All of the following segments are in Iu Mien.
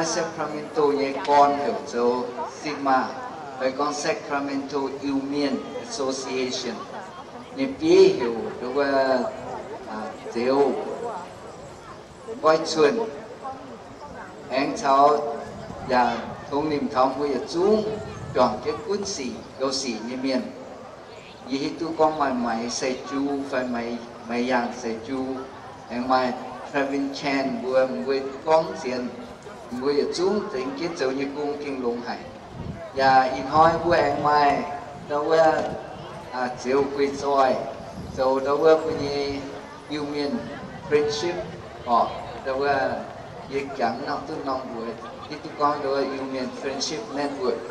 Sacramento nyei gorn heuc zoux SIMA, fai gorngv Sacramento Iu-Mienh Association. Ninh bieiv heuc ndau wuov Zeuz Nqoi Cunh. Aengx caux yaac tongx nimc taux mbuo yietc zungv juangc jienv gunv sic goux sic nyei mienh. Yie hiuv duqv gorngv maaih Maiv Seix Juu fai Maiv Yangh Seix Juu, aengx maaih Trevin Chan mbuo, mbuo gorngv zien, mbuo yietc zungv zengx jienv zoux nyei gong gengh longx haic. Yaac ih hnoi mbuo aengx maaih ndau wuov Zeuz Guei Zoih, zoux ndau wuov mbuo nyei Iu-Mienh Friendship, orqc, ndau wuov yie jangx nangh duqv norm mbuox, hiuv duqv gorngv ndau wuov Iu-Mienh Friendship Network.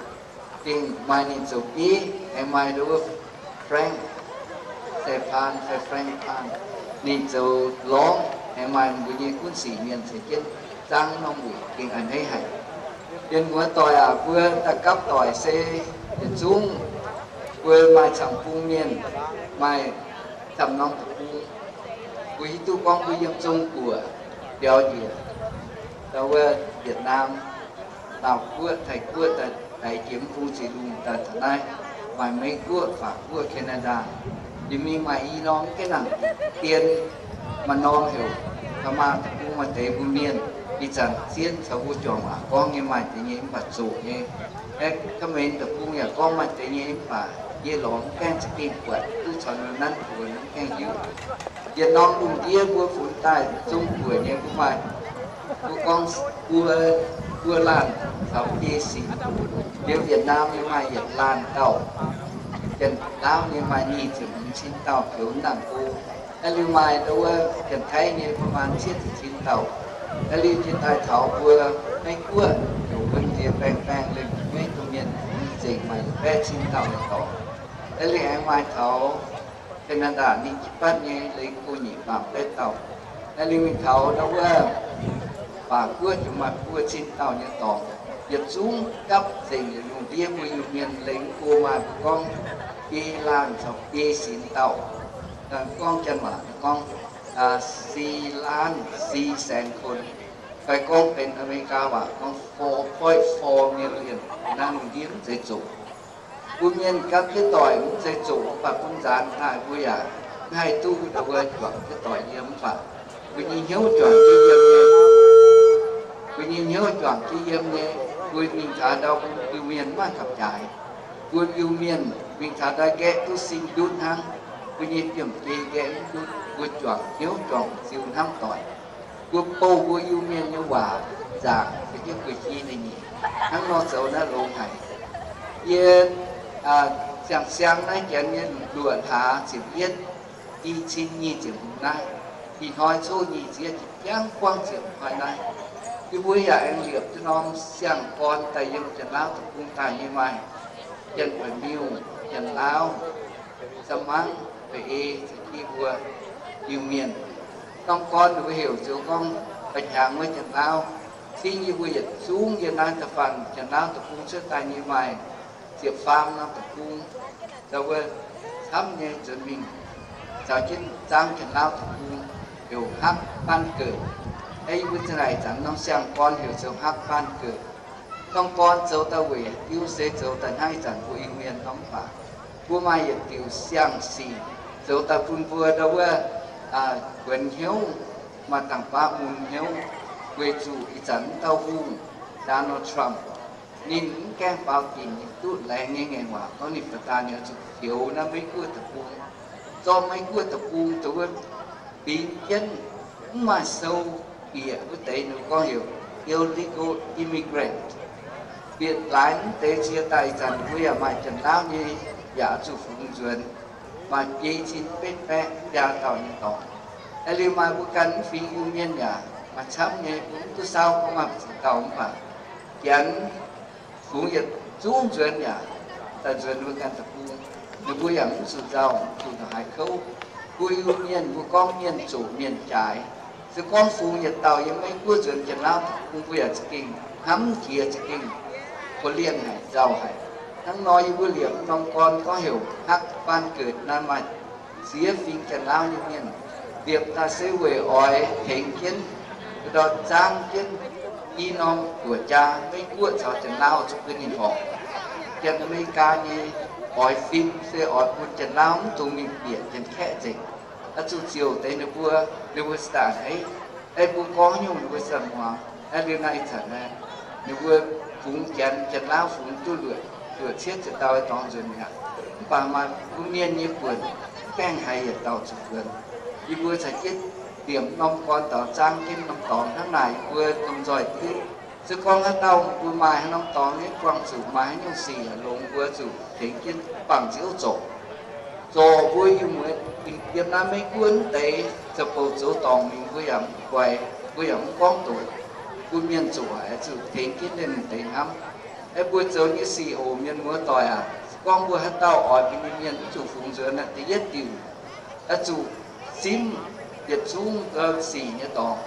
Gengh maaih ninh zoux bieiv, aengx maaih ndau wuov Frank Sae Paan fai Frank Paan, ninh zoux lorngv, aengx maaih mbuo nyei gunv sic mienh ceix jienv zaangv norm wuic gengh a'hneiv haic. Mienh muoz doic aac, mbuo da'gapv doic se yietc zungv mbuo maaih camv bung mienh, maaih camv norm deic-bung. Mbuo hiuv duqv gorngv mbuo yiem Zong-Guoqv biaux njiec ndau wuov Yietc-Naam, Laauv Guoqv, Taiv Guoqv, daix jiex mv bung ziqc lungh daaih taux naaiv, maaih Meiv Guoqv, Faac Guoqv, Canada. Ninh mingh maaih i norm gaengh nangc dien, maaih norm heuc Kaa^maa Deic-Bung maaih deix mbuo mienh. Ih zanc zien caux mbuo juangc waac gorngv nyei maaih deix nyei mv baac zoqc nyei. Aeqv, Kaa^men Deic-Bung yaac gorngv maaih deix nyei mv baac yie lorz mv gaengh za'gengh buatc, duqv caux ninh nanv mbuox mv gaengh hiuv. Yietc norm lungh ndiev mbuo funx daaih Zong-Guoqv nyei mbuo maaih, mbuo gorngv buo, buo laanh caux biei sinx. Liuz Yietc-Naam nyei maaih yietc laanh dauh, Janx-Laauv nyei maaih nyic ziepc hmz cin dauh pioux nangh go. Naaiv liuz maaih ndau wuov Janx-Taiv nyei ประมาณ cietv ziepc cin dauh. Naaiv liuz jiex daaih taux mbuo Meiv Guoqv, heuc mbuo ndiev baeng-baeng lengh maiv domh mienh nzengc maaih yietc baeqv cin dauh nyei dorngx. Naaiv liuz aengx maaih taux Canada ninh jiez batv nyei leiz go nyic baamh baeqv dauh. Naaiv liuz mingh taux ndau wuov Faac Guoqv jiex maaih buo cin dauh nyei dorngx. Yietc zungv gapv nzengc yietc lungh ndiev mbuo Iu-Mienh leiz go maaih mbuo gorngv biei laanh caux biei sinx dauh. Gorngv Janx waac gorngv สี่ล้านสี่แสนคน, fai gorngv benx Aa^me^li^gaa waac gorngv four point four million. Naaiv lungh ndiev mv zeiz zoqc. Mbuo mienh gapv jienv doic mv zeiz zoqc, mv baac bun nzaanx daaih mbuo yaac mv haih duqv ndau wuov juangc jienv doic yiem, mv baac mbuo nyei hnyouv juangc jienv yiem nyei. Mbuo nyei hnyouv juangc jienv yiem nyei. Mbuo mingh taux ndau mbuo Iu-Mienh mv maaih gapv-jaaix. Mbuo Iu-Mienh mingh taux ndau nqaeqv duqv sing ndutv hnangv. Mbuo nyei diemv-jei nqaeqv mv ndutv, mbuo juangc hnyouv juangc ziux hnamv doic. Mbuo bouh mbuo Iu-Mienh nyei waac nzaangc se jienv guei-jei da'nyeic. Hnangv nor zoux naaiv longx haic. Yie siang-siang naaiv janx nyei luoqc hlaax ziepc yietv, i cin nyic ziepc hmz naaiv, ih hnoi coqv nyic ziepc yietv jangv buangv ziepc hnoi naaiv, yie mbuo yaac aengx liepc jienv norm siang-gorn daaih yiem Janx-Laauv deic-bung daaih nyei maaih Janx Baeqc Miuh, Janx-Laauv, Samangv, Baeqc Ei, caux jienv mbuo Iu-Mienh. Norm gorn ninh mbuo heuc zoux gorngv Baeqc Hnyangx wuov Janx-Laauv. Cingv yie mbuo yietc zungv yiem naaiv da'faanh Janx-Laauv deic-bung cuotv daaih nyei maaih ziepc faam norm deic-bung, zoux wuov camv nyei nzuonx mingh caux jienv zaangv Janx-Laauv deic-bung, heuc ฮัກບ້ານເກີດ. Aeqv, yie mbuo za'naaic zanc norm siang-gorn heuc zoux ฮัກບ້ານເກີດ. Norm gorn zoux daaih weic diuv se zoux daaih hnangv ih zanc mbuo Iu-Mienh nor mv baac mbuo maaih yietc diuc siang-sic zoux daaih bun mbuo ndau wuov kuonx hnyouv, maaih dangh baav mun hnyouv, weic zuqc ih zanc wuov dauh hungh, Donald Trump, ninh mv gaengh faaux dinc, ninh duqv laengz nyei ngaengc waac gorngv ninh ba'daaih ninh oix zuqc pioux naaiv Meiv Guoqv deic-bung, zorqv Meiv Guoqv deic-bung zoux wuov bingx jienv mv maaih sou bieqc wuov deix, ninh gorngv heuc illegal immigrant. Bieqc laaix mv deix cie daaih, ih zanc mbuo yaac maaih Janx-Laauv nyei yaac zuqc fungx nzuonx, maaih biei cin betv baeqv biaa dauh nyei dorngx. Aeqv, liuz maaih mbuo ganh mv fingx Iu-Mienh yaac maaih camv nyei, mbuo mv duqv saauv gorngv maaih ziqc dauh mv baac Janx fungx yietc zungv nzuonx yaac daaih nzuonx mbuo ganh deic-bung. Ninh mbuo yaac mv zuqc nzauh, mv zuqc haaix kouv. Mbuo Iu-Mienh mbuo gorngv mienh zoqc mienh jaaix. Se gorngv fungx yietc dauh yiem Meiv Guoqv nzuonx Janx-Laauv deic-bung, mbuo yaac za'gengh hnamv jiex, za'gengh korv-lienh haic, nzauh haic. Hnangv nor yie mbuo liepc norm gorn gorngv heuc ฮัກບ້ານເກີດ naaiv maaih ziex fingx Janx-Laauv nyei mienh liepc daaih se weic oix tengx jienv, ndau zaangv jienv, i norm buoqc jaa Meiv Guoqv caux Janx-Lauv zuqc bun ninh horpc. Janx-America nyei oix fim se oix bun Janx-Lauv mv dungx mingh bieqc Janx-Kaeqv nzengc. Oix zuqc ziouc deix ninh mbuo, ninh mbuo standard, ei, ei mbuo gorngv nyungc ninh mbuo standard muangx. Naaiv liuz naaiv ih zanc naaiv, ninh mbuo fungx Janx, Janx-Lauv fungx duqv luoqc, luoqc cietv ziepc dauh dorngx nzuonx mi'aqv. Mv baac maaih mbuo mienh nyei buonc, gaengh haiz yietc dauh zuqc nzuonx. Yie mbuo caux jienv liemh norm gorn daux zaang jienv norm dorngx hnangv naaic, yie mbuo lomh nzoih div. Se gorngv haaix dauh mbuo maaih haaix norm dorngx nyei buangh zuqc maaih haaix nyungc sic longx, mbuo zuqc tengx jienv bangc ziouv zorc. Zorc mbuo ih muonz yiem naaiv Meiv Guoqv deix, ziouc bouc zoux dorngc mingh mbuo yaac mv guaix, mbuo yaac mv gorngv doqc. Mbuo mienh zoqc haic, zuqc tengx jienv ninh deix hnamv. Aeqv, mbuo zoux nyei sic oc, mienh muoz doic aac, se gorngv mbuo haaix dauh oix mbuo nyei mienh mv zuqc fungx nzuonx, da'yietv diuc, oix zuqc simv yietc zungv sic nyei dorngx.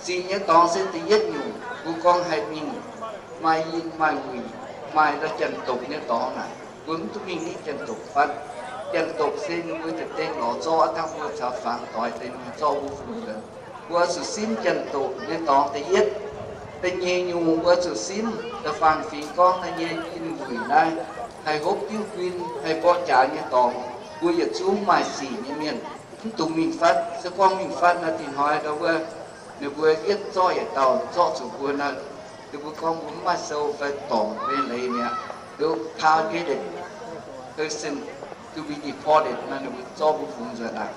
Sic nyei dorngx se da'yietv nyungc, mbuo gorngv haih mingh maaih yinh maaih wuic, maaih ndau janx-dopc nyei dorngx naaic, mbuo mv duqv mingh nitv janx-dopc fatv. Janx-dopc se ninh mbuo ziepc dengh lorz zorqv dangh mbuo caux fangx doix deix ninh mbuo zorqv mbuo fungx nzuonx. Mbuo oix zuqc simv janx-dopc nyei dorngx da'yietv. Da'nyeic nyungc mbuo zuqc simv da'faanh fingx gorngv naaiv nyei yinh wuic naaiv haih hopv diuv guin, haih mborqv jaax nyei dorngx, mbuo yietc zungv maaih sic nyei mienh mv dungx mingh fatv. Se gorngv mingh fatv naaiv, dinh hnoi ndau wuov ninh mbuo yietv zorqv yietc dauh zorqv zuqc mbuo naaiv, ninh mbuo gorngv mbuo mv maaih sou fai dorngc fai leiz mi'aqv, they'll targeted person to be deported, naaiv ninh mbuo zorqv mbuo fungx nzuonx aqv.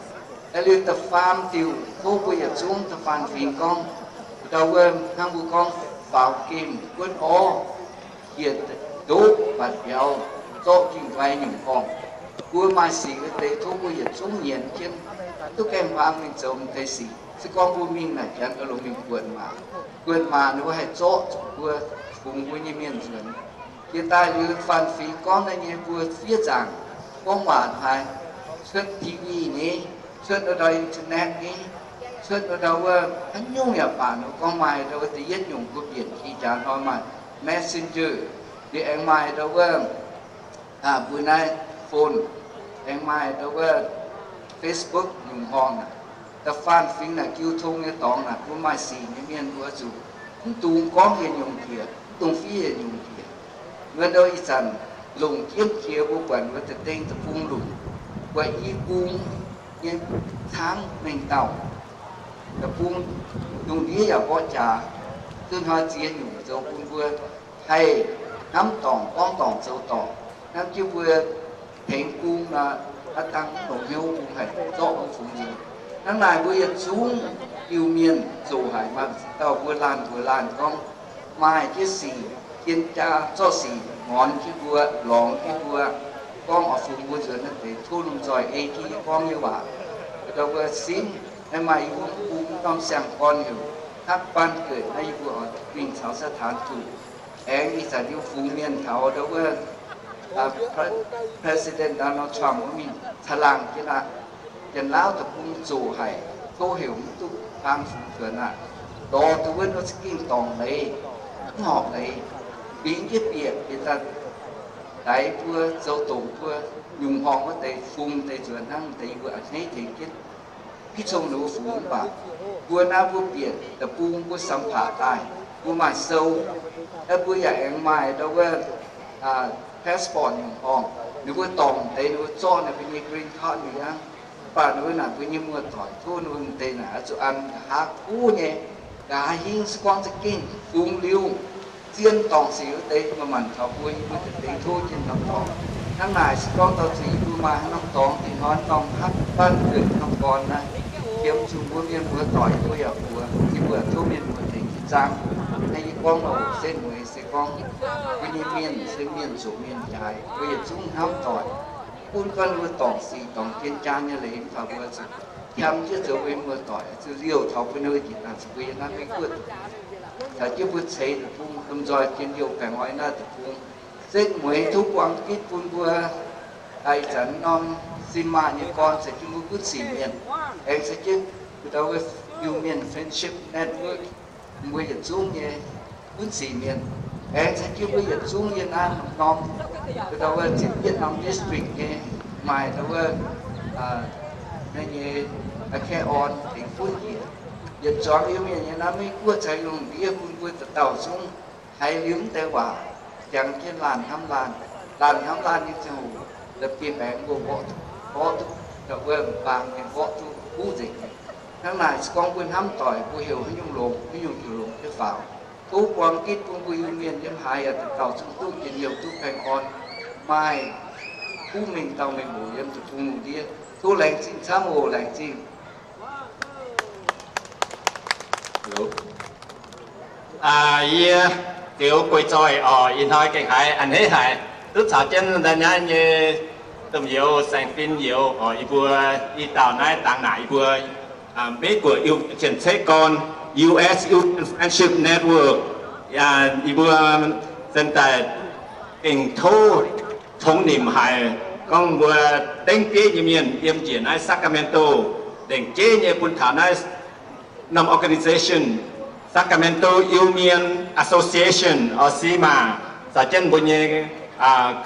Aeqv, liuz da'faam diuc tov mbuo yietc zungv da'faanh fingx gorngv, ndau wuov hnangv mbuo gorngv faaux gemh guonv orv, hieh ndoqv batc mbiauz, zorqv ging-fai nyungc horngh. Mbuo maaih sic wuov deix tov mbuo yietc zungv nyienz jienv, duqv gaengh hmuangx mingh zoux m'deix sic. Se gorngv mbuo mingh naaic, janx oix longc mingh buonc maac. Buonc maac ninh mbuo haih zorqv zuqc mbuo, fungx mbuo nyei mienh nzuonx. Jiex daaih liuz faanh fingx gorngv naaiv nyei mbuo fiev nzaangc, gorngv waac haic, cuotv T V nyei, cuotv ndau internet nyei, cuotv ndau wuov haaix nyungc yaac baac, ninh gorngv maaih ndau wuov da'yietv nyungc mbuo mbienc jiex jaax hnoi maaih Messenger, liuz aengx maaih ndau wuov mbuo naaiv phone, aengx maaih ndau wuov Facebook nyungc horngh naaic. Da'faanh fingx naaic jiu tong nyei dorngx naaic, mbuo maaih sic nyei mienh mbuo zuqc mv dungx gorngv yietc nyungc njiec, mv dungx fiev yietc nyungc njiec. Wuov ndau ih zanc longc jienv jiex mbuo buatc wuov deix dengh deic-bung lunc, buatc i bung nyei caangv mengh dauh, deic-bung lungh ndiev yaac mborqv jaax. Duqv hnoi ziex nyungc zoux bun mbuo haih hnamv dorngc, gorngv dorngc, zoux dorngc. Hnamv jienv mbuo tengx bung nor, aav dangh longc hnyouv bung haih zorqv mbuo fungx nzuonx. Hnangv naaic mbuo yietc zungv Iu-Mienh zoqc haic. Maaih dauh mbuo laanh mbuox laanh gorngv, maaih jienv sic, jien jaa zorqv sic ngornx jienv mbuo, lorngx jienv mbuo, gorngv oix fungx mbuo nzuonx naaiv deix, tov lomh nzoih ei jienv yie gorngv nyei waac, ndau wuov simv. Naaiv maaih yie mbuo mv bung norm siang-gorn heuc Haq Ban Geutc naaiv, yie mbuo oix mingh caux Saadhaan Tuc. Aengx ih zanc yie mbuo fungx mienh taux ndau wuov President Donald Trump wuov mingh caangh laangh jienv aqv. Janx-Laauv deic-bung zoqc haic, tov heuc mv duqv hlang fungx nzuonx aqv. Lorz duqv wuov nor za'gengh dorngc leiz, mv horpc leiz. Bingx jienv bieqc, bieqc daaih daix mbuo, zoux doqc mbuo, nyungc horngh wuov deix fungx deix nzuonx hnangv deix yie mbuo a'hneiv tengx jienv. Mv cong-mengh fungx mv baac mbuo naaiv mbuo bieqc deic-bung mbuo samx paac daaih, mbuo maaih sou, aeqv, mbuo yaac aengx maaih ndau wuov passport nyungc horngh. Ninh mbuo dorngc deix, ninh mbuo zorqv ninh mbuo nyei green card mi'aqv. Mv baac ninh mbuo naaic mbuo nyei muoz-doic tov ninh mbuo deix naaic oix zuqc an nqa'haav kuv nyei, nqa'haav hingv. Se gorngv za'gengh fungx liuz zien dorngc sic wuov deix, maaih maanc taux mbuo, yie mbuo deix tov jienv norm dorngx. Hnangv naaic se gorngv dorh zuqc yie mbuo maaih haaix norm dorngx, dinh hnoi norm Haq Ban Geutc norm gorn naaiv, qiemx zuqc mbuo mienh muoz-doic yie mbuo yaac mbuox, yie mbuo tov mienh muoz tengx jienv zaangv. Naaiv yie gorngv oc, setv mueiz se gorngv mbuo nyei mienh se mienh zoqc mienh jaaix, mbuo yietc zungv hnamv doic. Bun gorngv ninh mbuo dorngc sic dorngc jien jaa nyei leiz mv baac mbuo zuqc qiemx jienv zoux mbuo nyei muoz-doic, zuqc liouh taux mbuo nyei njiec dangh zuqc mbuo yiem naaiv Meiv Guoqv, caux jienv mbuo ceix deic-bung, lomh nzoih jien youh baengh orn naaiv deic-bung. Setv mueiz tov buang gitv bun mbuo ih zanc norm sin maaih nyei gorn caux jienv mbuo gunv sic mienh, aengx caux jienv ndau wuov Iu-Mienh Friendship Network, mbuo yietc zungv nyei gunv sic mienh, aengx caux jienv mbuo yietc zungv yiem naaiv norm ndau wuov ziepc yietv norm district nyei, maaih ndau wuov naaiv nyei kaeqv orn tengx gunv njiec. Yietc zuangx Iu-Mienh nyei naaiv Meiv Guoqv caux yiem lungh ndiev bun mbuo dauh dauh zungv haiz liuz mv deix waac, jangx jienv laanh hnamv laanh, laanh hnamv laanh nyei ziangh hoc, la'bieiv-baengx mbuo mborqv duqv, mborqv duqv, ndau wuov mbaang nyei mborqv duqv huv nzengc. Hnangv naaic se gorngv mbuo hnamv doic, mbuo heuc haaix nyungc longx, haaix nyungc ziouc longx jienv faaux. Tov buang gitv bun mbuo Iu-Mienh yiem haaix yaac dauh dauh zungv duqv njien-youh duqv baengh orn, maaih kuv mengh dauh mengh hoc yiem deic-bung lungh ndiev. Tov laengz zingh camv oc, laengz zingh. Yie Ziux Guei Zoih oc. Ih hnoi gengh haiz a'hneiv haic, duqv caux jienv da'nyeic nyei domh youz saeng-fin youz oc, yie mbuo i dauh naaiv dangx naaic yie mbuo Meiv Guoqv Iu-Mienh cien-ceqv gorn, U S Iu-Mienh Friendship Network, yie mbuo zinh daaih gengh tov tongx nimc haic gorngv mbuo dengv bieiv nyei mienh yiem njiec naaiv Sacramento, lengc jeiv nyei bun taux naaiv norm organization, Sacramento Iu Mien Association or SIMA, caux jienv mbuo nyei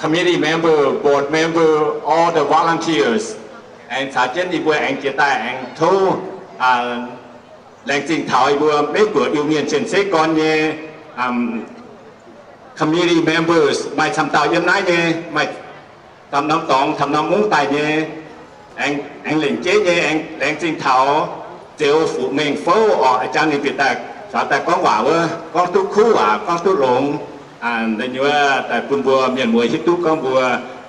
committee member, board member, all the volunteers, aengx caux jienv yie mbuo aengx jiex daaih aengx tov laengz zingh taux yie mbuo Meiv Guoqv Iu Mienh cien-ceqv gorn nyei committee members, maaih camv dauh yiem naaiv nyei, maaih camv norm dorngx camv norm mungv daaih nyei, aengx lengc jeiv nyei aengx laengz zingh taux Ziux Fu-Mengh Fouv oc, a'jang ninh bieqc daaih faaux daaih gorngv waac wuov, gorngv duqv kuv waac, gorngv duqv longx, da'nyeic daaih bun mbuo mienh muoz hiuv duqv gorngv mbuo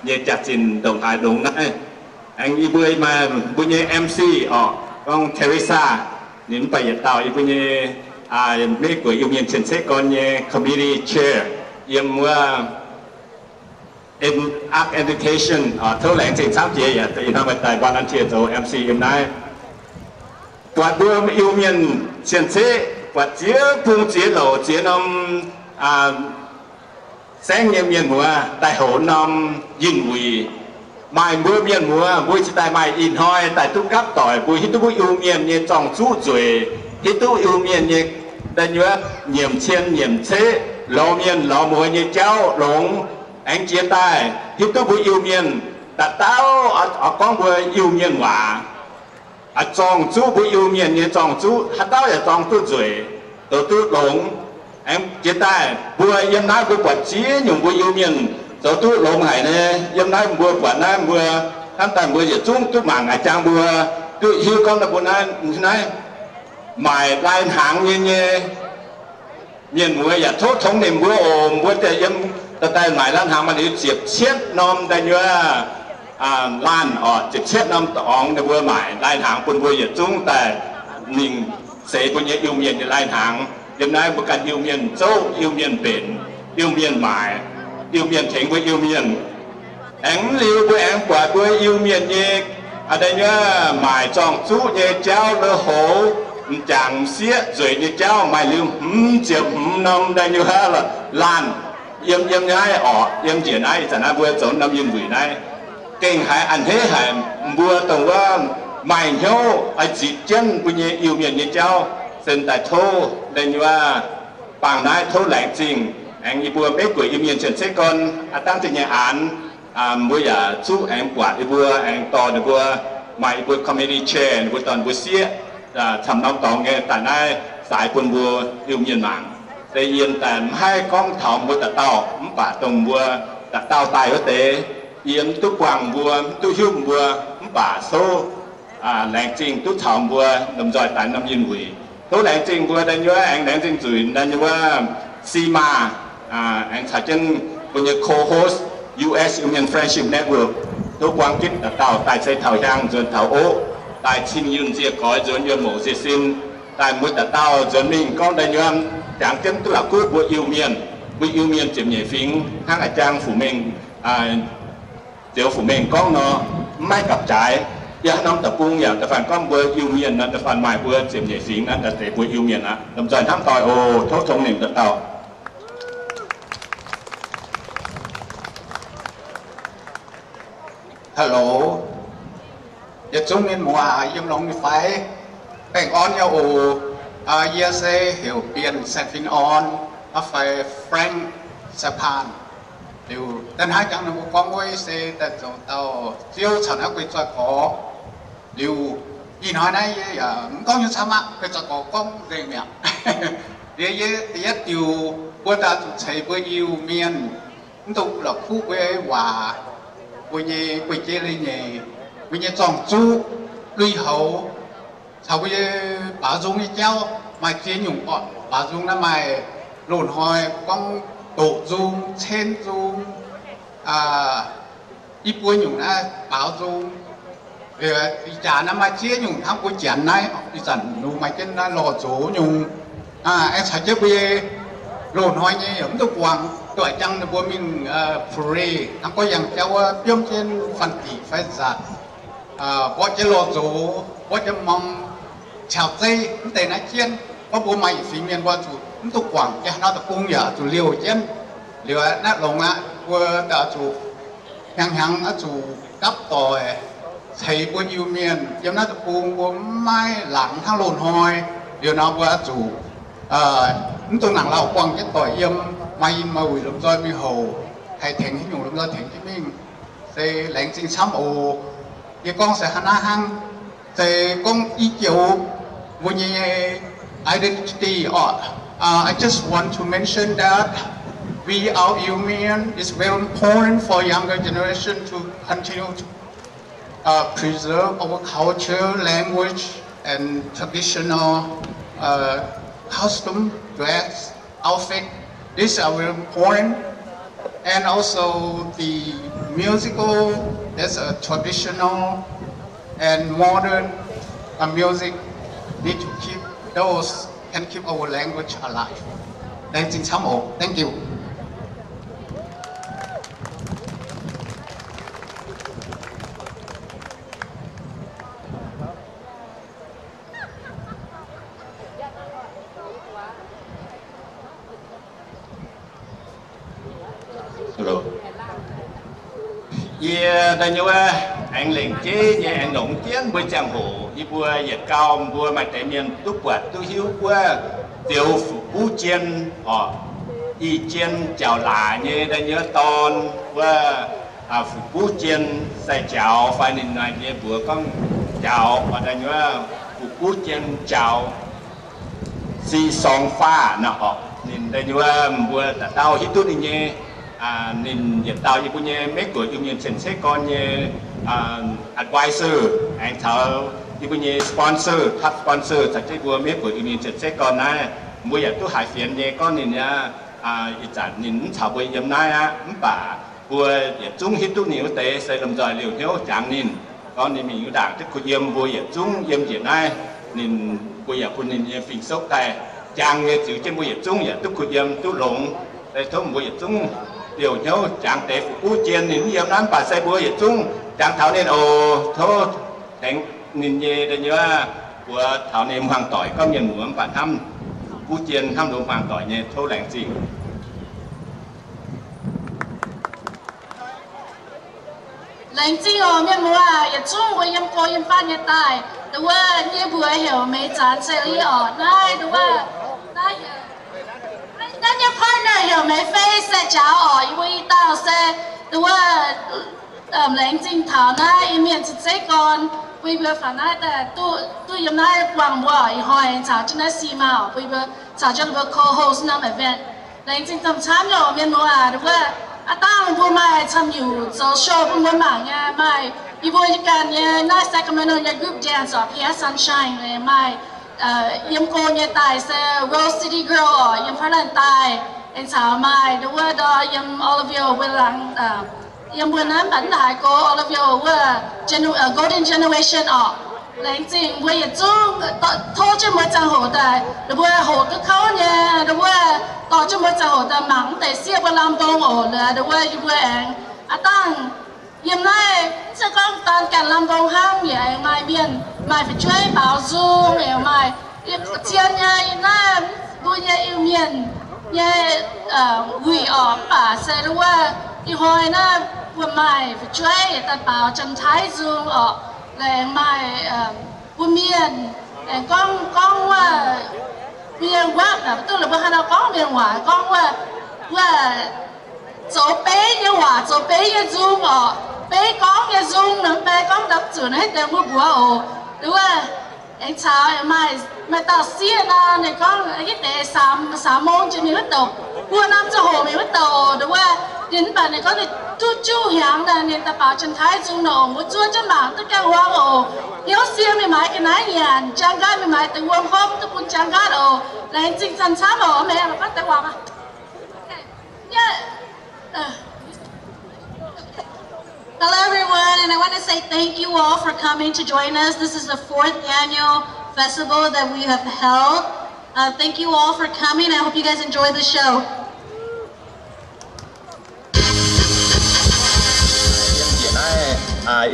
nyei jaax-zinh ndongc haaix longx naaiv. Aengx yie mbuo maaih mbuo nyei M C oc, gorngv Teresa, ninh mv baac yietc dauh yie mbuo nyei Meiv Guoqv Iu Mienh cien-ceqv gorn nyei committee chair yiem wuov Arc Education. Tov laengz zingh camv jiex yaac ih hnoi maaih daaih volunteer zoux M C yiem naaiv. Buatc mbuo Iu Mienh cien-ceqv buatc ziex bung ziex louc ziex norm saengv nyei mienh muoz daaih houx norm yinh wuic. Maaih mbuo mienh muoz mbuo cingx daaih maaih ih hnoi daaih duqv gapv doic, mbuo hiuv duqv mbuo Iu Mienh nyei zorng-zuqv nzueic, hiuv duqv Iu Mienh nyei da'nyeic nyiemc cien nyiemc ceqv, lorz mienh lorz muoz nyei jauv longx. Aengx jiex daaih hiuv duqv mbuo Iu Mienh daaih dauh oix gorngv mbuo Iu Mienh waac, zorng-zuqv mbuo Iu Mienh nyei zorng-zuqv haaix dauh yaac zorng duqv nzueic, zoux duqv longx. Aengx jiex daaih mbuo yiem naaiv mbuo buatc ziex nyungc mbuo Iu Mienh zoux duqv longx haic nyei. Yiem naaiv mbuo buatc naaiv mbuo hnamv daaih mbuo yietc zungv duqv mangc a'jang mbuo duqv hiuv gorngv mbuo naaiv, naaiv maaic lai-hnaangx nyei nyei mienh muoz yaac tov tongx nimc mbuo oc. Mbuo daaih yiem daaih maaic lai-hnaangx maaih liuz ziepc cietv norm da'nyeic laanh oc, ziepc cietv norm dorngx ninh mbuo maaic lai-hnaangx bun mbuo yietc zungv daaih mingh seix mbuo nyei Iu Mienh nyei lai-hnaangx. Yiem naaiv mbuo ganh Iu Mienh zouv, Iu Mienh mbenc, Iu Mienh maaic, Iu Mienh tengx mbuo Iu Mienh. Aengx mv liuz mbuo aengx buatc mbuo Iu Mienh nyei da'nyeic maaic zorng-zuqv nyei jauv, lui-houx, m'jangc m'sieqv nzueic nyei jauv maaih liuz hmz ziepc hmz norm da'nyeic laanh yiem, yiem naaiv oc, yiem njiec naaiv, ih zanc naaiv mbuo zoux norm yinh wuic naaiv. Gengh haiz a'hneiv haic mbuo dongh wuov maaih hnyouv oix zipc jienv mbuo nyei Iu Mienh nyei jauv, se daaih tov da'nyeic bangc naaiv tov laengz zingh. Aengx yie mbuo Meiv Guoqv Iu Mienh cien-ceqv gorn aav dangv zingh nyei aanx, mbuo yaac zuqv aengx buatc yie mbuo aengx dorh ninh mbuo, maaih yie mbuo committee chair ninh mbuo dorh ninh mbuo sieqv camv norm dorngx nyei daaih naaiv saaix bun mbuo Iu Mienh mangc. Se yiem daaih maiv haih gorngv taux mbuo dauh dauh, mv baac dongh mbuo dauh dauh daaih wuov deix, yie mv duqv buangh mbuo, mv duqv hiuv mbuo, mv baac souv laengz zingh duqv caux mbuo lomh nzoih daaih norm yinh wuic. Tov laengz zingh mbuo da'nyeic, aengx laengz zingh zuqc da'nyeic wuov SIMA, aengx caux jienv mbuo nyei co-host U S Iu Mien Friendship Network, tov buang gitv dauh dauh daaih ceix taux hiang nzuonx taux oqv, daaih cing yunh nzie goix nzuonx yunh mouc nzie sin, daaih mbuo dauh dauh nzuonx mingh gorngv da'nyeic jangx jienv duqv la'kuqv mbuo Iu Mienh, mbuo Iu Mienh ziepc nyeic fingx hnangv a'jang Fu-Mengh, Ziux Fu-Mengh gorngv nor, mv maaih gapv jaaix. Yie haaix norm deic-bung yaac da'faanh gorngv mbuo Iu Mienh nor, da'faanh maaih mbuo ziepc nyeic fingx naaiv daaih deix mbuo Iu Mienh aqv. Lomh nzoih hnamv doic oc. Tov tongx nimc dauh dauh. Hello. Yietc zungv mienh muoz yiem longx nyei fai? Baengh orn nyei oc. Yie se heuc Bienh Saint Vincent, fai Frank Sapan. Liuz da'hnangv jangx ninh mbuo gorngv wuov se daaih zoux dauh Ziouv caux naaiv guei zoih gorx. Liuz Ih hnoi naaiv yie yaac mv gorngv hnyouv camv aqv, ga'zanc gorngv nzengc mi'aqv. Liuz yie da'yietv diuc mbuo daaih zuqc ceix mbuo Iu-Mienh mv dungx la'kuqv mbuo nyei waac, mbuo nyei guei-jeiv leiz-nyeic, mbuo nyei zorng-zuqv, lui-houx, caux mbuo nyei baaux nzung nyei jauv maaih ziex nyungc orqc. Baaux nzung naaiv maaih loz-hnoi gorngv doqc nzung, cen nzung, i buo nyungc naaiv baaux nzung. Ih jaax naaiv maaih ziex nyungc hnangv mbuo Janx naaiv ih zanc nungx maaih jienv naaiv lorh nzox nyungc. Aengx caux jienv mbuo nyei loz-hnoi nyei yaac mv duqv guangc, doqc jangx ninh mbuo mingh parade hnangv gorngv yangh jauv wuov biomv jienv fanh diqc fai nzatc, mborqv jienv lorh nzox, mborqv jienv mong, caux zeiv mv deix naaiv jienv. Gorngv mbuo maaih yietc fingx mienh mbuo zuqc mv duqv guangc jienv haaix nor deic-bung yaac zuqc liouh jienv. Liuz naaiv longx aqv, mbuo daaih zuqc hnyangx-hnyangx oix zuqc gapv doic ceix mbuo Iu-Mienh yiem naaiv deic-bung mbuo maiv laangz hnangv loz-hnoi. Liuz nor mbuo oix zuqc mv dungx nangc lauh buangh jienv doic yiem, maaih i maaih wuic lomh nzoih mingh houc, haih tengx haaix nyungc lomh nzoih tengx jienv mingh. Se laengz zingh camv oc. Yie gorngv se hnangv naaiv hnangv. Se gorngv i joux mbuo nyei identity orqc. I just want to mention that we, our Iu-Mien, is very important for younger generation to continue to preserve our culture, language, and traditional custom, dress, outfit. These are very important. And also the musical, there's a traditional and modern music need to keep those, can keep our language alive. Laengz zingh camv oc. Thank you. Yie da'nyeic wuov aengx lengc jeiv nyei aengx longc jienv mbuo ziangh hoc yie mbuo yietc gau mbuo maaih deix mienh duqv buatc duqv hiuv wuov, ziouc Fuqv Jien orqc, Ih Jien Jauv Laaix nyei da'nyeic wuov dorn wuov, Fuqv Jien Sai Jauv fai ninh nyei mbuox gorngv Jauv orqc, da'nyeic wuov Fuqv Jien Jauv, Si Song Faa nor orqc. Ninh da'nyeic wuov mbuo dauh dauh hiuv duqv ninh nyei. Ninh yietc dauh yie mbuo nyei Meiv Guoqv Iu-Mienh cien-ceqv gorn nyei advisor, aengx caux yie mbuo nyei sponsor, top sponsor caux jienv mbuo Meiv Guoqv Iu-Mienh cien-ceqv gorn naaiv, mbuo yaac duqv haiz fienx nyei gorngv ninh aqv, ih zanc ninh mv caux mbuo yiem naaiv aqv, mv baac mbuo yietc zungv hiuv duqv ninh wuov deix se lomh nzoih liouh hnyouv jangx ninh, gorngv ninh mingh wuov ndaangc duqv kuh yiem, mbuo yietc zungv yiem njiec naaiv. Ninh, mbuo yaac bun ninh nyei fing-soqv daaih jangx nyei ziux jienv mbuo yietc zungv yaac duqv kuh yiem duqv longx. Se tov mbuo yietc zungv liouh hnyouv jangx deix Fuqv Jien. Ninh mv yiem naaiv mv baac se mbuo yietc zungv jangx taux ninh oc. Tov tengx ninh nyei da'nyeic wuov mbuox taux ninh hmuangx doic gorngv mienh muoz mv baac hnamv Fuqv Jien hnamv longx hmuangx doic nyei. Tov laengz zingh. Laengz zingh oc mienh muoz, yietc zungv mbuo yiem go yiem fatv nyei daaih. Nduov wuov yie mbuox heuc Meix Zanx Sally orqc. Naaiv nduov wuov, naaiv nyei partner heuc Meix Fei Sai Jauv orqc. Yie mbuo i dauh se nduov wuov laengz zingh taux naaiv Iu-Mienh cien-ceqv gorn, bun yie mbuo faaux naaiv daaih duqv yiem naaiv buangh mbuo oc. Ih hnoi aengx caux jienv naaiv si maa oc, bun yie mbuo caux jienv mbuo co-host norm event. Laengz zingh camv-camv nyei oc mienh muoz aac. Nduov wuov aav dangh mbuo maaih camv nyungc zoux show bun mbuo mangc nyei. Maaih yie mbuo ganh nyei naaiv Sacramento nyei group dance oc, P S Sunshine nyei. Maaih yiem go nyei daaih se Rose City Girl oc, yiem Portland daaih. Aengx caux maaih nduov wuov ndor yiem Oroville wuov laangz, yiem mbuo naaiv mv baac mv haaix go Oroville wuov Golden Generation orqc. Laengz zingh mbuo yietc zungv tov jienv mbuo ziangh hoc daaih, ninh mbuo hoqc duqv kouv nyei, ninh mbuo dorh jienv mbuo ziangh hoc daaih mangc mv deix sieqv mbuo lamh mbong oc. Liuz ninh mbuo yie mbuo aengx aav dangh yiem naaiv se gorngv dorn ganh lamh mbong hnangv, yaac aengx maaih mienh maaih fu'jueiv baaux nzung, yaac maaih zien nyei naaiv mbuo nyei Iu-Mienh nyei wuic orqc. Mv baac se wuov ih hnoi naaiv mbuo maaih fu'jueiv yaac daaih baaux Janx-Taiv nzung orqc. Laengz maaih mbuo mienh aengx gorngv, gorngv wuov mienh wuov, duqv la'buo haaix nor gorngv mienh waac gorngv wuov, wuov zoux beiv nyei waac, zoux beiv nyei nzung orqc. Beiv gorngv nyei nzung nor, beiv gorngv dapv zuqc naaiv deix mbuo mbuox oc. Nduov, aengx caux maaih, maaih dauh sieqv nor, ninh gorngv, ih deix saam, saam mong jiex mingh wuov douc, buo norm ziangh hoc mingh wuov douc, nduov, ninh mv baac ninh gorngv ninh duqv juqv hnyangx naaic, ninh daaih baaux Janx-Taiv Nzung nor, mbuo zuov jienv mangc duqv gaengh huaang oc. Hnyouv sie mingh maaiz ga'naaiv nyanc, jaang nqaatv mingh maaiz deix wuom hopv duqv bun jaang nqaatv oc. Laengz zingh zanc camv oc. Mv baac gorngv deix waac aqv. Hello, everyone, and I want to say thank you all for coming to join us. This is the fourth annual festival that we have held. Uh, thank you all for coming. I hope you guys enjoy the show.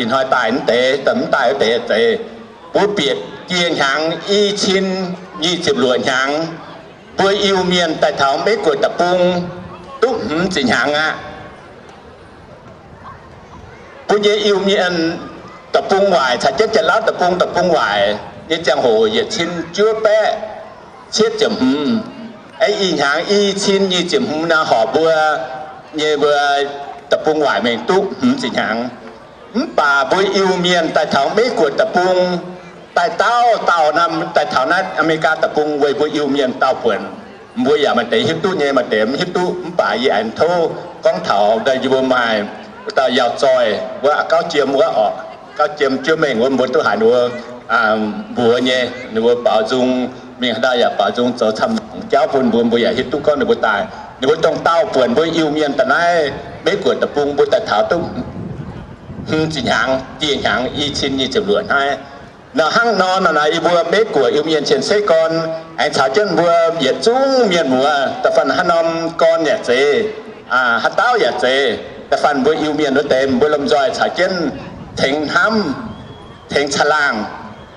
Ih hnoi daaih mv deix, daaih mv daaih wuov deix zeiz, mbuo bieqc dieh hnyangx i cin nyic ziepc luoqc hnyangx, mbuo Iu-Mienh daaih taux Meiv-Guoqv deic-bung duqv hmz ziepc hnyangx aqv. Mbuo nyei Iu-Mienh deic-bung waaic caux jienv Janx-Lauv deic-bung, deic-bung waaic nyei ziangh hoc yietc cin juov baeqv cietv ziepc hmz. Aeqv, ih hnyangx i cin nyic ziepc hmz nor horpc mbuo nyei mbuo deic-bung waaic mingh duqv hmz ziepc hnyangx. Mv baac mbuo Iu-Mienh daaih taux Meiv-Guoqv deic-bung, daaih dauh dauh norm daaih taux naaiv Aa^me^li^gaa deic-bung weic mbuo Iu-Mienh dauh buonc. Mbuo yaac maaih deix hiuv duqv nyei, maaih deix mv hiuv duqv. Mv baac yie aengx tov gorngv taux daaih yie mbuo maaih dauh yauh zoih wuov, Gauv Jiem wuov orqc, Gauv Jiem Juov Mengh wuov, mbuo duqv haiz ninh mbuo mbuox nyei, ninh mbuo baaux nzung mingh haaix dauh yaac baaux nzung zoux camv jauv bun mbuo, mbuo yaac hiuv duqv gorngv ninh mbuo daaih. Ninh mbuo dongh dauh buonc mbuo Iu-Mienh daaih naaiv Meiv-Guoqv deic-bung mbuo daaih taux duqv hmz ziepc hnyangx, dieh hnyangx i cin nyic ziepc luoqc hnangv. Nor hnangv nor, nor naaic yie mbuo Meiv-Guoqv Iu-Mienh cien-ceqv gorn aengx caux jienv mbuo yietc zungv mienh muoz, da'faanh haaix norm gorn yaac zeiz, haaix dauh yaac zeiz, da'faanh mbuo Iu-Mienh wuov deix, mbuo lomh nzoih caux jienv tengx hnamv, tengx caangh laangh.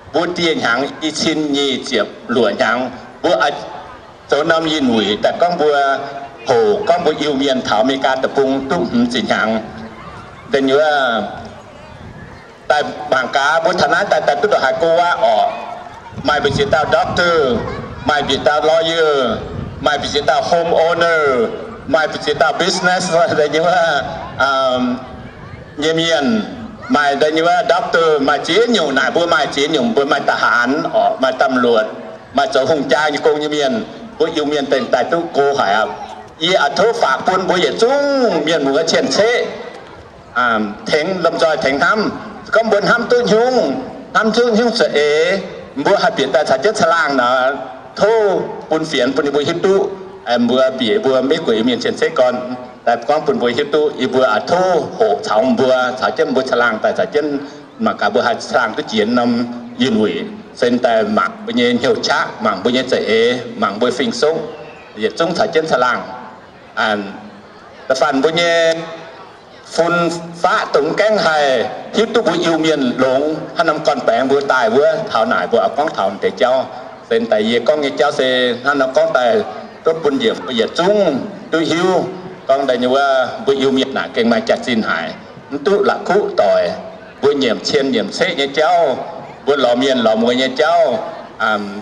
Mbuo dieh hnyangx i cin nyic ziepc luoqc hnyangx, mbuo zoux norm yinh wuic daaih gorngv mbuo hoqc gorngv mbuo Iu-Mienh taux Aa^me^li^gaa deic-bung duqv hmz ziepc hnyangx. Da'nyeic, daaih mangc gaax mbuo taux naaiv daaih, daaih duqv ndongc haaix go aqv orqc. Maaih mbu'ziex dauh doctor, maaih mbu'ziex dauh lawyer, maaih mbu'ziex dauh homeowner, maaih mbu'ziex dauh business, da'nyeic wuov, nyei mienh, maaih da'nyeic wuov doctor, maaih ziex nyungc naaic, mbuo maaih ziex nyungc, mbuo maaih ทหาร orqc, maaih ตำรวจ, maaih zoux hungh jaa nyei gong nyei mienh, mbuo Iu-Mienh daaih duqv go haic aqv. Yie a'hneiv tov faaux bun mbuo yietc zungv mienh muoz cien-ceqv tengx, lomh nzoih tengx hnamv. Gorngv mbuo hnamv duqv hnyungv, hnamv duqv hnyungv za'eix, mbuo haih bieqc daaih caux jienv caangh laangh nor, tov bun fienx bun ninh mbuo hiuv duqv, mbuo bieqc mbuo Meiv-Guoqv Iu-Mienh cien-ceqv gorn daaih gorngv bun mbuo hiuv duqv. Yie mbuo a'hneiv tov hoqc caux mbuo, caux jienv mbuo caangh laangh daaih, caux jienv mangc gaax mbuo haih caangh laangh duqv jiex norm yinh wuic, se daaih mangc mbuo nyei hnyouv qaqv, mangc mbuo nyei za'eix, mangc mbuo fing-soqv, yietc zungv caux jienv caangh laangh. Da'faanh mbuo nyei fun-faqv dongh mv gaengh haih hiuv duqv mbuo Iu-Mienh longx haaix norm gorn-baengx mbuo daaih wuov, taux naaic mbuo oix gorngv taux deix jauv. Se daaih yie gorngv nyei jauv se hnangv nor gorngv daaih, duqv bun njiec mbuo yietc zungv duqv hiuv gorngv daaih nyei wuov, mbuo Iu-Mienh naaic gengh maaih jaax-zinh haic, mv duqv la'kuqv doic. Mbuo nyiemc cien nyiemc ceqv nyei jauv, mbuo lorz mienh lorz mueiz nyei jauv,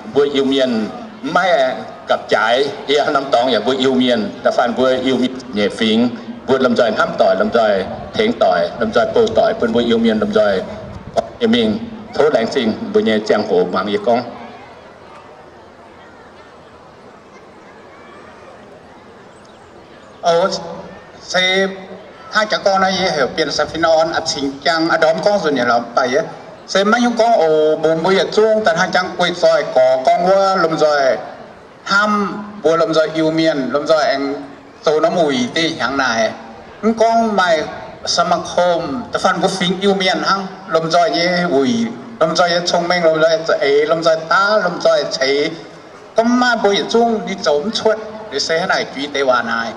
mbuo Iu-Mienh mv maaih gapv-jaaix. Yie haaix norm dorngx yaac mbuo Iu-Mienh. Da'faanh mbuo Iu-Mienh nyeic fingx, mbuo lomh nzoih hnamv doic, lomh nzoih tengx doic, lomh nzoih bouh doic bun mbuo Iu-Mienh lomh nzoih nyei mingh. Tov laengz zingh mbuo nyei ziangh hoc muangx yie gorngv. Oc, se hnangv jangx gorngv naaiv, yie heuc Bienh Sai Fin Orn, a'cingx jangx a'ndorm gorngv nzunc nyei lorz baac yie se maiv hiuv gorngv oc. Mbuo, mbuo yietc zungv daaih hnangv jangx guei zoih gorx gorngv wuov, lomh nzoih hnamv mbuo lomh nzoih Iu-Mienh, lomh nzoih aengx zoux norm wuic deix hnyangx naaic. Mv gorngv maaih สมาคม, da'faanh mbuo fingx Iu-Mienh hnangv, lomh nzoih nyei wuic, lomh nzoih nyei cong-mengh, lomh nzoih za'eix, lomh nzoih daav, lomh nzoih ceix. Gorngv maiv maaih mbuo yietc zungv ninh zoux mv cuotv. Liuz se hnangv naaic juix deix waac naaic.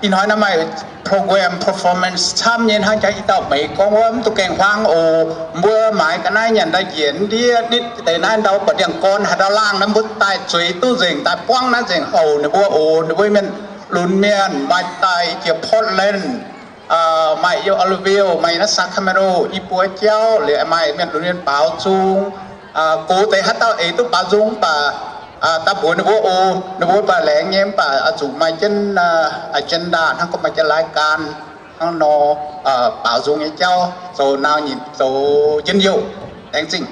Ih hnoi naaiv maaih program performance camv nyei, hnangv jangx i dauh meix gorngv wuov, mv duqv gaengh huaang oc. Mbuo maaiz ga'naaiv nyanc daaih njiec ndiev nitv deix naaiv ndau buatc ndiangx-gorn haaix dauh laangh naaiv, mbuo daaih zueiz duqv nzengc, daaih buangv naaiv nzengc, houc ninh mbuo oc. Ninh mbuo mienh lunx mienh maaih daaih jiex Portland, maaih yiem Oroville, maaih naaiv Sacramento, i buo jauv liuz maaih mienh lunx mienh baaux nzung. Gox deix haaix dauh eix duqv baaux nzung mv baac daaih mbuox ninh mbuo oc. Ninh mbuo baac laengz nyei mv baac zuqc maaih jienv agenda hnangv, gorngv maaih jienv รายการ hnangv nor, baaux nzung nyei jauv zoux nau nyitc zoux njien-youh. Laengz zingh.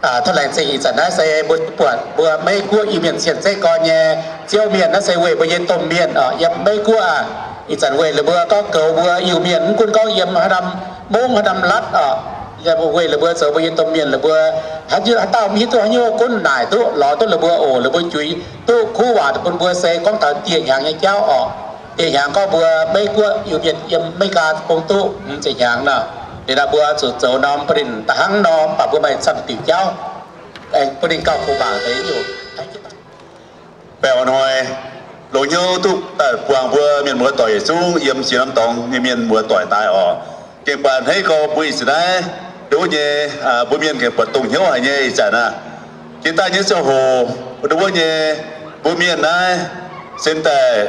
Tov laengz zingh. Ih zanc naaiv se mbuo buatc mbuo Meiv Guoqv Iu-Mienh cien-ceqv gorn nyei Ziouv mienh naaiv se weic mbuo nyei domh mienh oc, yiem Meiv Guoqv aac. Ih zanc weic la'mbuo gorngv goux mbuo Iu-Mienh, mv gunv gorngv yiem haaix norm mungv haaix norm latv oc, weic la'mbuo zoux mbuo nyei domh mienh, la'mbuo haaix dauh mv hiuv duqv haaix nyungc gunv naaic duqv lorz duqv la'mbuo oc, la'mbuo juix duqv kuv waac bun mbuo se gorngv taux dieh hnyangx nyei jauv oc. Dieh hnyangx gorngv mbuo Meiv Guoqv Iu-Mienh yiem Meiv Gaa bung duqv hmz ziepc hnyangx nor, liuz naaiv mbuo zuqc zoux norm ba'lin da'hnangv nor, mv baac mbuo maaih camv diuc jauv bun ninh gauh kuh mangc deix nyungc. Baengh orn hnoi, longx hnyouv duqv daaih buangh mbuo mienh muoz doic yietc zungv yiem ziex norm dorngx nyei mienh muoz doic daaih oc. Gengh buatc hneiv gorx mbuo ih zanc naaiv, nduov nyei, mbuo mienh gengh buatc dongh hnyouv haic nyei ih zanc aav. Jiex daaih nyei ziangh hoc, nduov nyei, mbuo mienh naaiv, sen daaih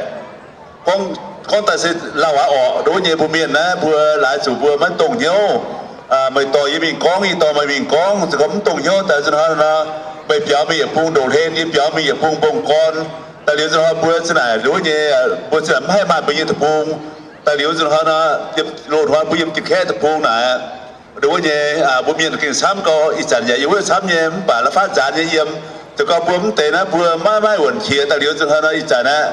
gorngv daaih se lauh aqv orqc. Nduov nyei mbuo mienh naaiv mbuo laaix zuqc mbuo maiv dongh hnyouv. Meih dorh yie mingh gorngv, yie dorh meih mingh gorngv, se gorngv mv dongh hnyouv daaih nzunc hnoi nor, meih biaux mingh yietc bung ndoqc hlen, yie biaux mingh yietc bung mbong gorn. Daaih liuz nzunc hnoi mbuo zinh naaic nduov nyei, mbuo zinh naaic mv haih maaih mbuo nyei deic-bung. Daaih liuz nzunc hnoi nor, yiem loz-hnoi mbuo yiem Janx-Kaeqv deic-bung naaic, nduov nyei, mbuo mienh gengh camv gau, ih zanc yaac yiem wuov camv nyei, mv baac la'faatv nzaanx nyei yiem. Zoux gau mbuo mv deix naaiv mbuo maiv maaih wuonc qiex. Daaih liuz nzunc hnoi nor ih zanc naaiv,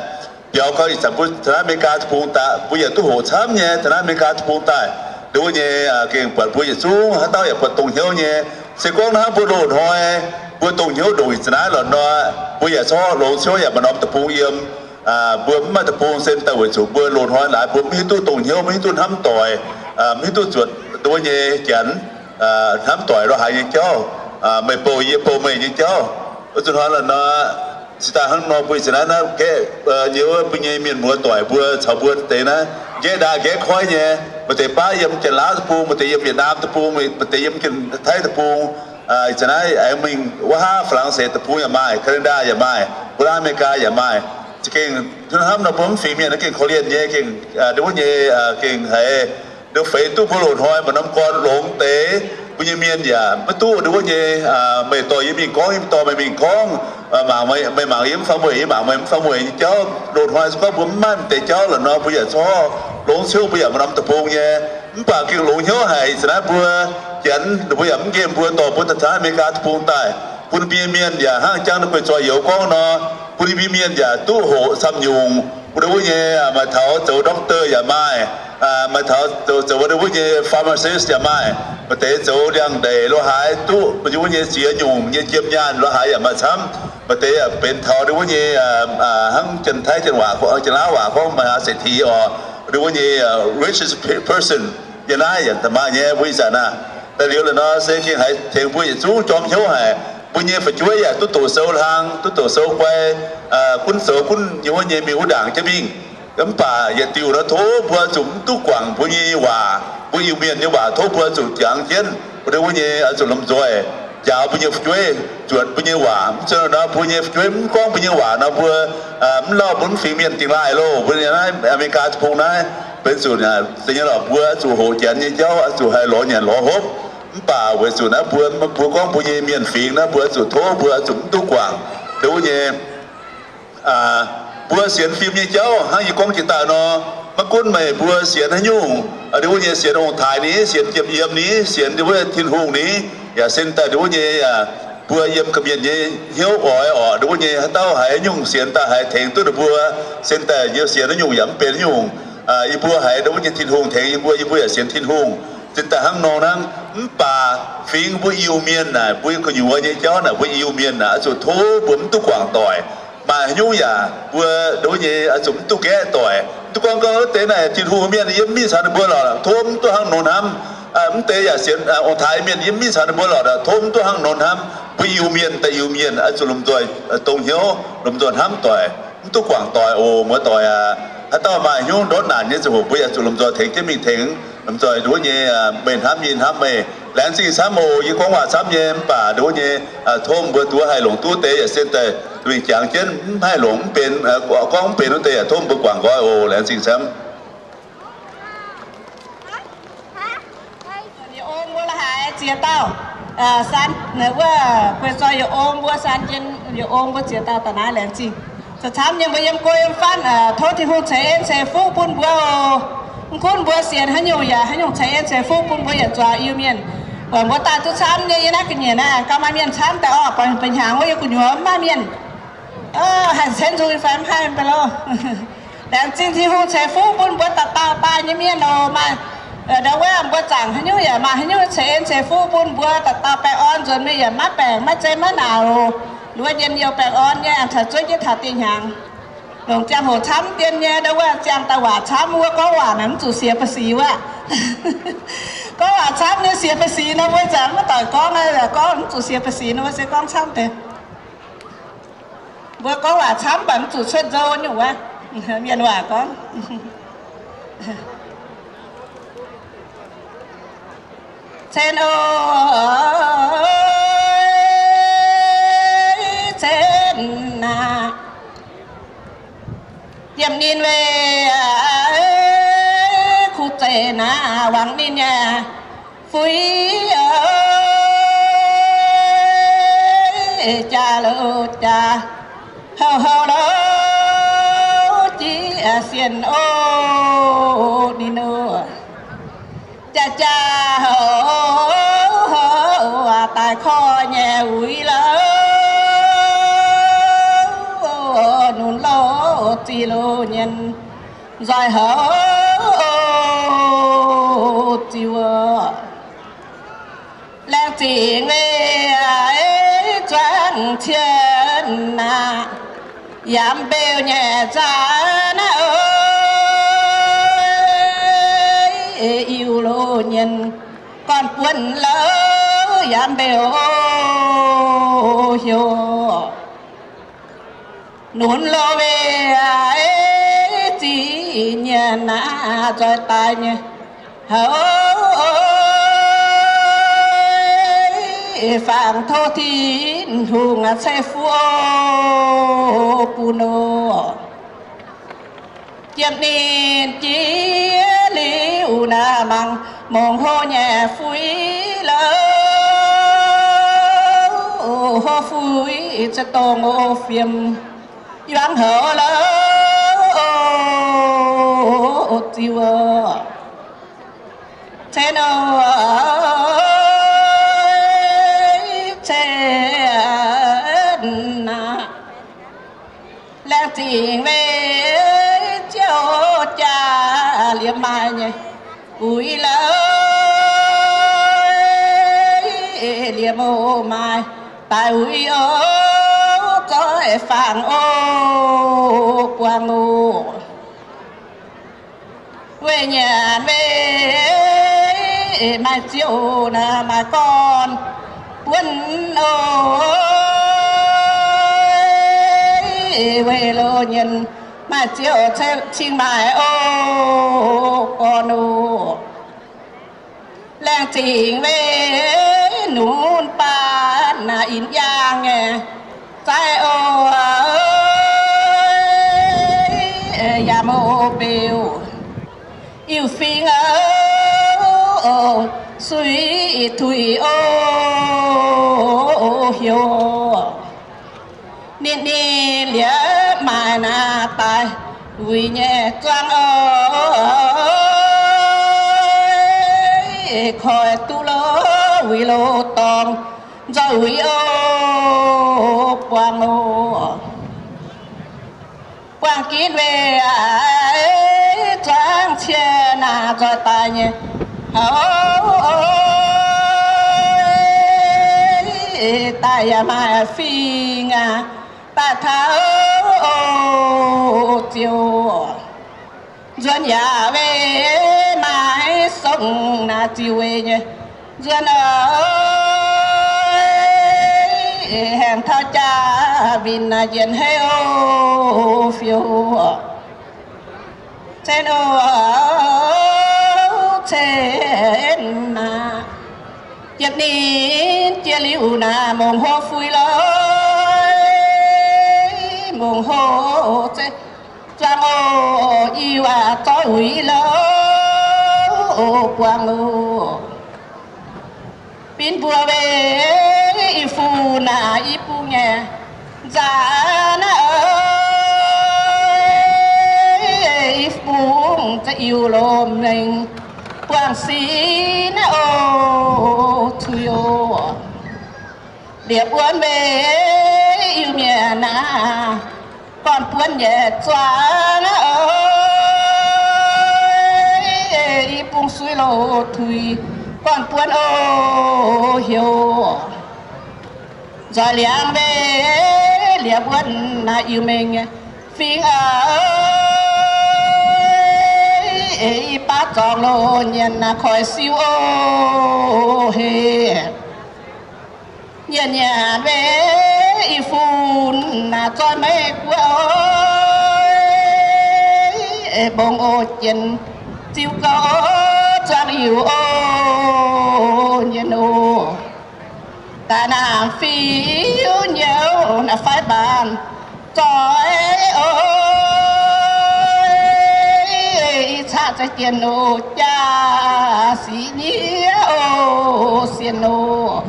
biaux gau ih zanc mbuo taux naaiv America deic-bung daaih, mbuo yaac duqv hoqc camv nyei taux naaiv America deic-bung daaih. Nduov nyei, gengh buatc mbuo yietc zungv haaix dauh yaac buatc dongh hnyouv nyei. Se gorngv hnangv mbuo loz-hnoi mbuo dongh hnyouv ndongc ih zanc naaiv lorqc nor, mbuo yaac corc longx ciouv yaac maaih norm deic-bung yiem. Mbuo mv maaih deic-bung se daaih weic zuqc mbuo loz-hnoi laaix mbuo mv hiuv duqv dongh hnyouv, mv hiuv duqv hnamv doic, mv hiuv duqv zuotc nduov nyei Janx hnamv doic lo haaix nyei jauv, meih bouh yie, yie bouh meih nyei jauv. Wuov zuqc hnoi lorqc nor, se daaih hnangv nor mbuo ih zanc naaiv naaiv gaeqv nyei wuov mbuo nyei mienh muoz doic mbuo caux mbuo deix naaiv nqaeqv ndaai nqaeqv koiv nyei, maaih deix baav yiem Janx-Laauv deic-bung, maaih deix yiem Việt Nam deic-bung, maaih deix yiem Janx-Taiv deic-bung. Ih zanc naaiv aengx mingh wuov haav Faa^lang^seix deic-bung yaac maaih, Canada yaac maaih, mbuo naaiv America yaac maaih. Za'gengh hnamv nor mbuo mv fingx mienh naaiv gengh korv-lienh nyei, gengh nduov nyei, gengh haiz nduov feix duqv mbuo loz-hnoi maaih norm gorn longx deix. Mbuo nyei mienh yaac maiv duqv nduov nyei, meih dorh yie mingh gorngv, yie dorh meih mingh gorngv, mangc meih, meih mangc yie mv fangx mueic, yie mangc meih mv fangx mueic nyei jauv. Loz-hnoi se gorngv mbuo mv maaih m'deix jauv lorqc nor, mbuo yaac corc longx ciouv, mbuo yaac maaih norm deic-bung nyei. Mv baac gengh longx hnyouv haic ih zanc naaiv mbuo Janx, mbuo yaac mv nqemh mbuo dorh mbuo taux America deic-bung daaih, bun ninh mbuo nyei mienh yaac hnangv jangv ninh guei zoih youz gorngv nor, bun ninh mbuo nyei mienh yaac duqv hoqc camv nyungc. Mbuo wuov nyei maaih taux zoux doctor yaac maaih, maaih taux zoux, zoux wuov nyei pharmacist yaac maaih, maaih deix zoux liangx-ndeic lo haaix duqv, mbuo wuov nyei ziex nyungc nyei jiem nyaanh lo haaix yaac maaih camv. Maaih deix yaac benx taux wuov nyei hnangv Janx-Taiv Janx-Waac, Janx-Laauv waac gorngv maaih เศรษฐี oc, wuov nyei richest person yiem naaiv yaac maaih nyei mbuo ih zanc naaiv. Daaih liuz la'nor se gengh haiz tengx mbuo yietc zungv jorm hnyouv haic. Mbuo nyei fu'jueiv yaac duqv doqc sou hlang, duqv doqc sou guai, gunv zoux gunv nyei wuov nyei mingh wuov ndaangc jienv mingh. Mv baac yietc diuc nor tov mbuo zuqc mv duqv guangc mbuo nyei waac, mbuo Iu-Mienh nyei waac tov mbuo zuqc jangx jienv, mbuo wuov nyei zuqc lomh nzoih njaaux mbuo nyei fu'jueiv zuotc mbuo nyei waac. Mv zeiz nor mbuo nyei fu'jueiv mv gorngv mbuo nyei waac nor mbuo mv lauh mbuo mv fingx mienh dingh laaih loh. Mbuo naaiv America deic-bung naaiv benx zuqc nyei lorqc, mbuo zuqc hoqc Janx nyei jauv, zuqc haih lorz nyanc lorz hopv. Mv baac weic zuqc naaiv mbuo, mbuo gorngv mbuo nyei mienh fingx naaiv mbuo zuqc tov mbuo zuqc mv duqv guangc nduov nyei mbuo sienx fim nyei jauv hnangv yie gorngv jiex daaih nor, maiv gunv meih mbuo sienx haaix nyungc, nduov nyei sienx ong-taaix ni, sienx jiem yiem ni, sienx nduov Tin-Hungh ni, yaac sen daaih nduov nyei, mbuo yiem ga'mienh nyei hnyouv oix orqc, nduov nyei haaix dauh haiz haaix nyungc sienx daaih haiz tengx duqv ninh mbuo, sen daaih yie sienx haaix nyungc yaac mv benx haaix nyungc. Yie mbuo haiz nduov nyei Tin-Hungh tengx yie mbuo, yie mbuo yaac sienx Tin-Hungh. Sen daaih hnangv nor hnangv, mv baac fingx mbuo Iu-Mienh naaic, mbuo gu'nyuoz nyei jauv naaic, mbuo Iu-Mienh naaic oix zuqc tov mbuo mv duqv guangc doic. Maaih haaix nyungc yaac mbuo nduov nyei oix zuqc mv duqv gaeqv doic. Mv duqv gorngv gorngv deix naaic Tin-Hungh mienh yie mv mingh caux ninh mbuo lorqc, tov mv duqv hnangv nor hnamv. Mv deix yaac sienx ong-taaix mienh yie mv mingh caux ninh mbuo lorqc, tov mv duqv hnangv nor hnamv. Mbuo Iu-Mienh daaih Iu-Mienh oix zuqc lomh nzoih dongh hnyouv, lomh nzoih hnamv doic, mv duqv guangc doic oc, muoz-doic aac. Haaix dauh maaih hnyouv ndortv naanc nyei ziangh hoc mbuo yaac zuqc lomh nzoih tengx jienv mingh tengx, lomh nzoih nduov nyei, meih hnamv yie hnamv meih. Laengz zingh camv oc. Yie gorngv waac camv nyei, mv baac nduov nyei, tov mbuo duqv haih longc duqv deix yaac sen daaih mingh jangx jienv, mv haih longc mv benx, gorngv mv benx wuov deix yaac tov mbuo guangc nqoi oc. Laengz zingh camv. Yietc ong mbuo la'haaix ziex dauh, wuov guei zoih yietc ong mbuo san jienv yietc ong mbuo ziex dauh daaih naaiv laengz zingh. Camv-camv nyei mbuo yiem go yiem fatv, tov Tin-Hungh ceix en ceix fuqv bun mbuo oc. Mv gunv mbuo sienx haaix nyungc yaac haaix nyungc ceix en ceix fuqv bun mbuo yietc zuangx Iu-Mienh. Buatc mbuo daaih duqv camv nyei yiem naaiv ga'nyiec naaiv, gauh maaih mienh camv daaih orqc, baac ba'hnangx wuov yie gu'nyuoz mv maaih mienh. Haih ceix nzung fai mv haih mv baac loh. Laengz zingh Tin-Hungh ceix fuqv bun mbuo dauh dauh daaih nyei mienh oc. Maaih ndau wuov mbuo zaangc haaix nyungc yaac maaih haaix nyungc ceix en ceix fuqv bun mbuo dauh dauh baengh orn nzuonx mingh yaac maiv baengc maiv zeiz maiv naaic oc. Luov njien youh baengh orn nyei, taux zuov jienv taux dieh hnyangx. Longc ziangh hoc camv dien nyei, ndau wuov ziangh daaih waac camv wuov gorngv waac naaic mv zuqc sienx ba'sic wuov. Gorngv waac camv nyei sienx ba'sic nor mbuo zanc maiv doic gorngv, gorngv mv zuqc sienx ba'sic nor mbuo se gorngv camv deix. Mbuo gorngv waac camv mv baac mv zuqc cuotv nzou nyungc wuov. Mienh waac gorngv, cen oc, cen aac. Yiem ninh weic kuv zeiz naaic wangc ninh nyei fuiv oc, jaax louh jaax houh houh louh jiex sienh oc ninh oc. Jaax jaax houh houh daaih korv nyei uix louh, nunc louh zic louh nyienz nzoih houv ziux. Laengz zingh weic zuangx cien aac, yaac mbeux nyei nzaac naaiv oc, iu loz nyienz gorn buonc louh yaac mbeux oc heuc. Nunc loz weic zic nyienz aac, nzoih daaih nyei houv fangx tov Tin-Hungh ceix fuqv bun oc. Jiem ninh jiex liuz naaic mangc mongh hlo nyei fuiv louh, hlo fuiv za'dongh o fiem yuangx houv louh ziux. Cen oc, cen aac. Laengz zingh weic ziouc jaax liemh maaih nyei uix louh, liemh o maaih daaih uix oc, zoih fangx o buangh oc. Weic nyanc weic maaih ziouc naaic maaih gorn buonv oc, weic loz nyienz maaih ziouc cing maaih o gorn oc. Laengz zingh weic nunc baac naaic in yaangh nyei zaaix oc, yaac mouz mbeux iu fingx oc, suiv tuix oc heuc. Ninh ninh liepc maaih naaic daaih uix nyei zuangx oc, koiv duqv lo uix lo dorngx nzoih uix oc buangh oc. Buangh ginv weic zuangx cien naaic nzoih daaih nyei houv daaih yaac maaih fingx aac daaih taux ziouc. Nzuonx yaac weic maaih song naaic ziux weic nyei nzuonx oc, haengh taux jaa winh naaic njienc hei oc fiou. Cen oc, cen aac. Jiem ninh jiex liuz naaic mongh hlo fuix lorqc, mongh hlo zeiv zuangx oc, i waac zorqv uix lorqc buangh oc. Binv mbuo weic i fuc naaic i bung nyei nzaac naaiv oc, i bung za'gengh lomh mengh buangh sin naaiv oc. cui oc. Liepc wuonv mbe Iu-Mienh aac, gorn-buonv nyei zuangx oc. I bung suiv loz-tuix, gorn-buonv oc heuc. Nzoih liangx mbe liepc wuonv naaiv Iu-Mienh nyei fingx aac, i baav zorngx loz nyienx naaiv koiv siou oc heh. Nyienx nyanc mbe i fun naaiv zoih meiv guoqv oc, mbong oc jienh ziux gauh oc zuangx iuc oc nyienx oc. Daaih naaiv fiuv nyouv naaiv faix mbaanh zoih oc, i caqv za'jienh oc jaa sic nyiev oc sienh oc.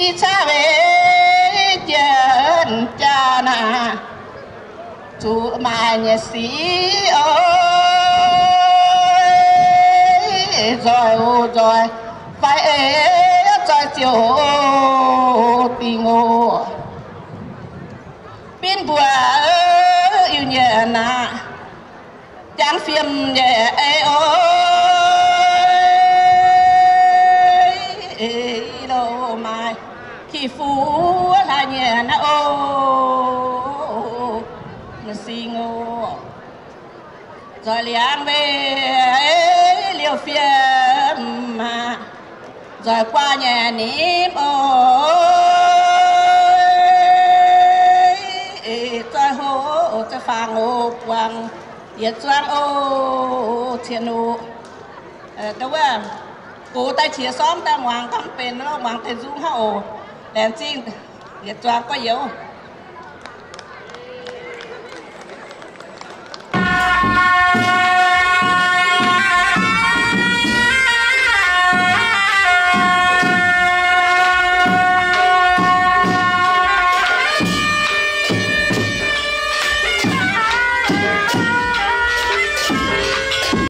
I caqv weic jienh jaa naaiv zuqc maaih nyei sic oc, nzoih oc nzoih faix eix zoih ziouc dingh oc. Binv mbuo Iu-Mienh aac, jangx fiem nyei ei oc, loz maaih ki fu hlaax nyei naaiv oc, m'sing oc. Nzoih liangx mbe liouh fiem aac, nzoih guaax nyei nimv oc, zoih hoc zoih faangx oc buangh yietc zuangx oc cien oc. Wuov gox daaih qiex sormv daaih muangx gamh benx muangx deix nzung hnangv oc. Laengz zingh yietc zuangx gorx-youz.